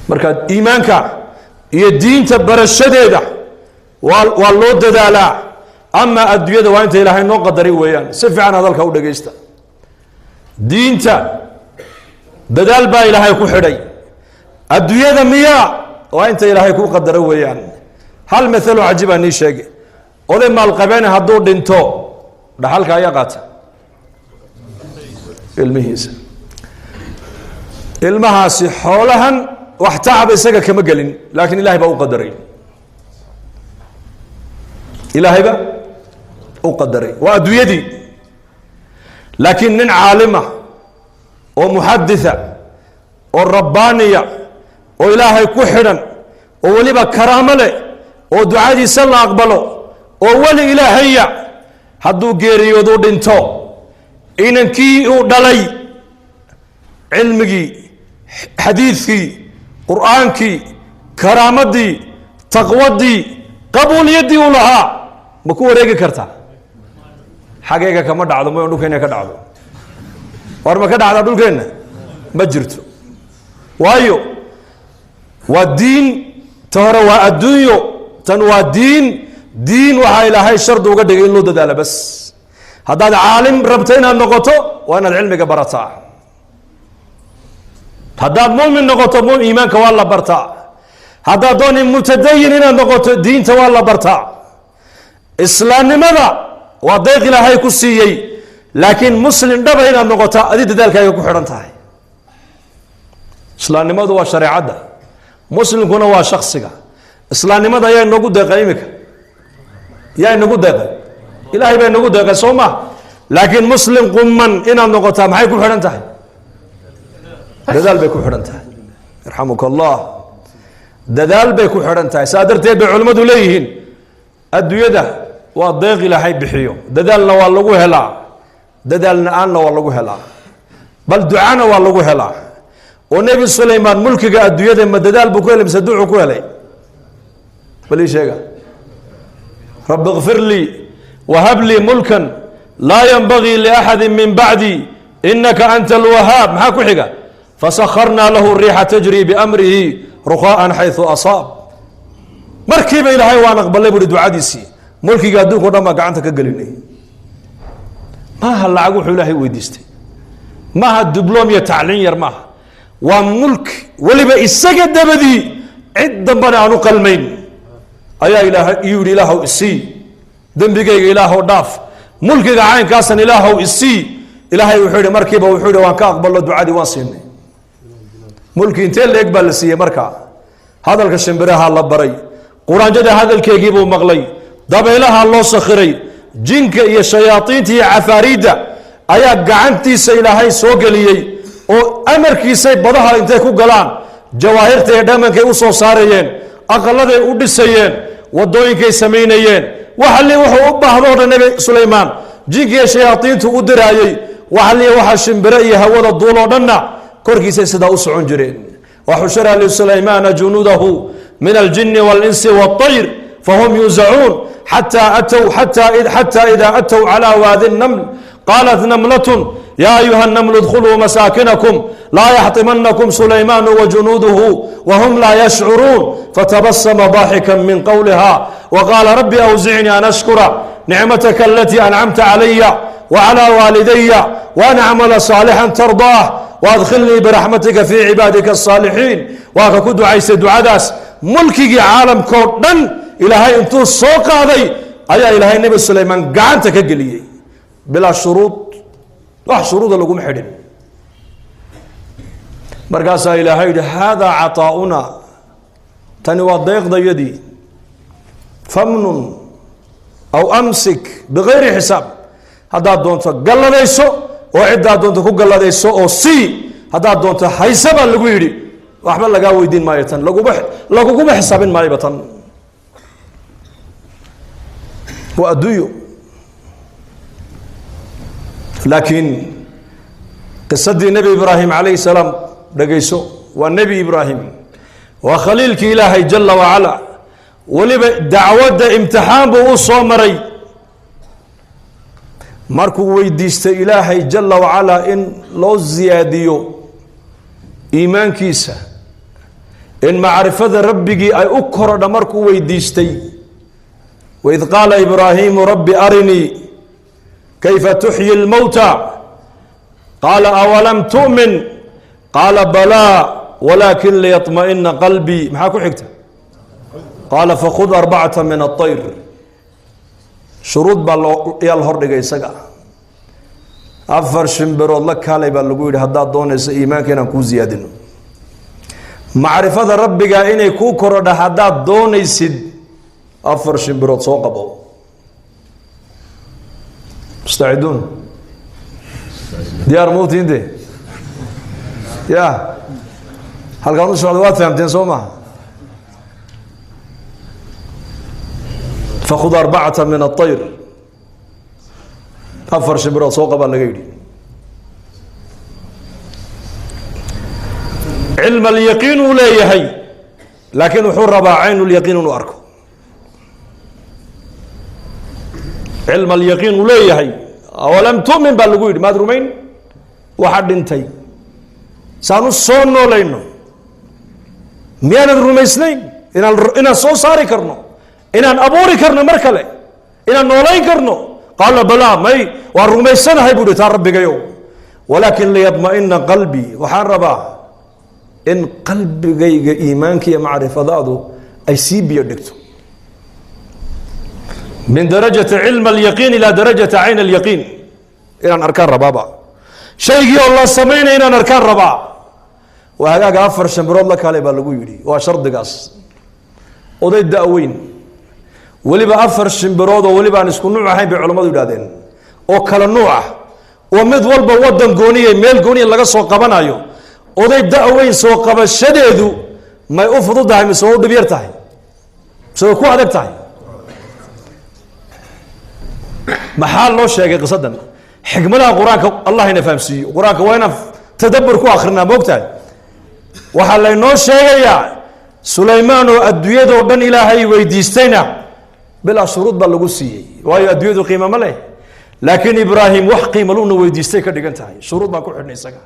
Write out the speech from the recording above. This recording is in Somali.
Marka iimaanka iyo diinta barashadeeda waa loo dadaalaa, ama adduunyada waa inta Ilaahay noo qadaray weeyaan. Si fiican hadalka u dhegaysta. Diinta dadaal baa Ilaahay ku xidhay, adduunyada miyaa waa inta Ilaahay ku qadaro weeyaan. Hal mathalo cajiibaa nii sheegay: oday maalqabeene hadduu dhinto, dhaxalka ayaa qaata ilmihiisa. Ilmahaasi xoolahan wax tacab isaga kama gelin, laakiin Ilahay baa u qadaray, Ilaahay baa u qadaray. Waa adduunyadii. Laakiin nin caalima oo muxaditha oo rabbaaniya oo Ilaahay ku xidhan oo weliba karaamo leh oo ducadiisa la aqbalo oo weli Ilaahaya, hadduu geeriyoodu dhinto, inankii uu dhalay cilmigii, xadiidkii, Qur'aankii, karaamadii, taqwadii, qabuuliyaddii uu lahaa ma ku wareegi kartaa? Xageega kama dhacdo. Mayo, dhulkeena ka dhacdo. War, ma ka dhacdaa dhulkeenna? Ma jirto. Waayo, waa diin. Ta hore waa adduunyo, tan waa diin. Diin waxaa Ilaahay shardi uga dhigay in loo dadaalo bas. Haddaad caalim rabto inaad noqoto, waa inaad cilmiga barataa. Haddaad mumin noqoto, iimaanka waa la bartaa. Haddaad dooni mutadayin inaad noqoto, diinta waa la bartaa. Islaamnimada waa deeq Ilaahay ku siiyey, laakiin muslim dhaba inaad noqoto adi dadaalkaaga ku xidhan tahay. Islaamnimadu waa shareecadda, muslimkuna waa shaksiga. Islaamnimada ayaa inagu deeqay imika, yaa inagu deeqay? Ilaahay baa inagu deeqay, soo ma? Laakiin muslim quman inaad noqotaa maxay ku xidhan tahay? Dadaal bay ku xidhan tahay. Yarxamuka Allah. Dadaal bay ku xidhan tahay. Saa darteed bay culimmadu leeyihiin: adduunyada waa deeq Ilaahay bixiyo, dadaalna waa lagu helaa, dadaal la-aanna waa lagu helaa, bal ducana waa lagu helaa. Oo Nebi Sulaymaan mulkiga adduunyada ma dadaal buu ku helay mise ducuu ku helay? Bal ii sheega. رب اغفر لي وهب لي ملكا لا ينبغي لأحد من بعدي إنك أنت الوهاب. Maxaa ku xiga? فسخرنا له الريح تجري بأمره رخاء حيث أصاب. Markiiba Ilaahay waan aqbalay buuri ducadiisii, mulkiga adduunka o dhan baa gacanta ka gelinay. Maaha lacag wuxuu Ilaahay weydiistay, maaha dibloom iyo tacliin yar maaha, waa mulk weliba isaga dabadii cid dambana aan u qalmayn ayaa Ilaahay iyuu yidhi: "Ilaahow isii, dembigayga Ilaahow dhaaf, mulkiga caynkaasan Ilaahow isii." Ilaahay wuxuu yihi markiiba, wuxuu yihi: "Waan ka aqbalo ducadii, waan siinay." Mulki intee leeg baa la siiyey? Markaa hadalka shimbiraha la baray, quraanjada hadalkeegii buu maqlay, dabaylaha loo sakhiray, jinka iyo shayaadiinta iyo cafaariidda ayaa gacantiisa Ilaahay soo geliyey oo amarkiisay badaha intay ku galaan jawaahirta iyo dhamankay u soo saarayeen, aqaladay u dhisayeen, wadooyinkay samaynayeen, waxali wuxuu u baahdo o dhan Nebi Sulaymaan jinka iyo shayaadiintu u diraayey. Waxali waxa shimbire iyo hawada duuloo dhanna korkiisay sidaa u socon jireen. وحشر لسليمان جنوده من الجن والإنس والطير فهم يوزعون حتى أتوا حتى إذا أتوا على وادي النمل قالت نملة يا أيها النمل ادخلوا مساكنكم لا يحطمنكم سليمان وجنوده وهم لا يشعرون فتبسم ضاحكا من قولها وقال رب أوزعني أن أشكر نعمتك التي أنعمت علي وعلى والدي وأن أعمل صالحا ترضاه وأدخلني برحمتك في عبادك الصالحين. Waa ka ku ducaystay ducadaas. Mulkigii caalamkoo dhan Ilaahay intuu soo qaaday ayaa Ilaahay Nebi Sulaymaan gacanta ka geliyey bilaa shuruud. Wax shuruuda laguma xidhin. Markaasaa Ilaahay yidhi: هذا عطاؤنا, tani waa deeqdayadii, فامنن أو أمسك بغير حساب. Haddaad doonto galladayso oo ciddaad doonto ku galladayso oo sii, haddaad doonto hayse baa lagu yidhi. Waxba lagaa weydiin maayo tan, laguguma xisaabin maayoba. Tan waa adduunyo. Laakiin qisadii Nebi Ibraahim calayhi salaam dhegayso. Waa Nebi Ibraahim, waa khaliilkii Ilaahay jala wacala. Weliba dacwadda imtixaan buu u soo maray. Markuu weydiistay Ilaahay jala wacalaa in loo siyaadiyo iimaankiisa. In macrifada rabbigii ay u korodha markuu weydiistay. Waid qaala Ibraahiimu rabbi arinii kayfa tuxyi lmowta, qaala awalam tu'min, qaala balaa walaakin liyaطma'ina qalbii. Maxaa ku xigta? Qaala fakhud arbacata min aطayr. Shuruud baa loo yaa la hordhigay isaga. Afar shimbirood la kaalay baa lagu yidhi, haddaad doonayso iimaanka inaan kuu ziyaadino, macrifada rabbiga inay kuu korodha haddaad doonaysid, afar shimbirood soo qabo. Mustaciduun, diyaar mawtiinte ya halkaan u socda waad fahamteen, soo maha? Fakhud arbacata min aطayr, afar shimbirood soo qabaa laga yidhi. Cilm alyaqiin uu leeyahay, laakiin wuxuu rabaa cayn lyaqiin inuu arko. Cilm alyaqiin uu leeyahay. Awalam tu'min baa lagu yidhi, maad rumayn waxa dhintay saan u soo noolayno? Miyaanad rumaysnayn inaan soo saari karno, inaan abuuri karno, mar kale inaan noolayn karno? Qaala balaa, may, waan rumaysanahay buu hi taa rabbigayow, walaakin liyadma'ina qalbii, waxaan rabaa in qalbigayga iimaanka iyo macrifadaadu ay sii biyo dhigto, min darajati cilm alyaqiin ilaa darajati cayn alyaqiin, inaan arkaan rabaaba shaygii oo la samaynaya, inaan arkaan rabaa. Waa hagaaga, afar shambirood la kale baa lagu yidhi, waa shardigaas. Oday da-weyn weliba, afar shimbirood oo weliba aan isku nuuc ahayn bay culammadu yidhahdeen, oo kala nuuc ah, oo mid walba wadan gooniya, meel gooniya laga soo qabanayo. Oday da-weyn soo qabashadeedu may u fududahay mise waa u dhib yar tahay mise way ku adag tahay? Maxaa loo sheegay qisadan? Xikmadaha qur-aanka Allah ina fahamsiiyo. Qur-aanka waa inaan tadabbur ku akrinaa, moogtahay? Waxaa laynoo sheegayaa Sulaymaan oo adduunyadoo dhan Ilaahay weydiistayna bilaa shuruud baa lagu siiyey, waayo adduunyadu qiimo ma leh. Laakiin Ibraahim wax qiimo luna weydiistay ka dhigan tahay, shuruud baan ku xidhnay isaga.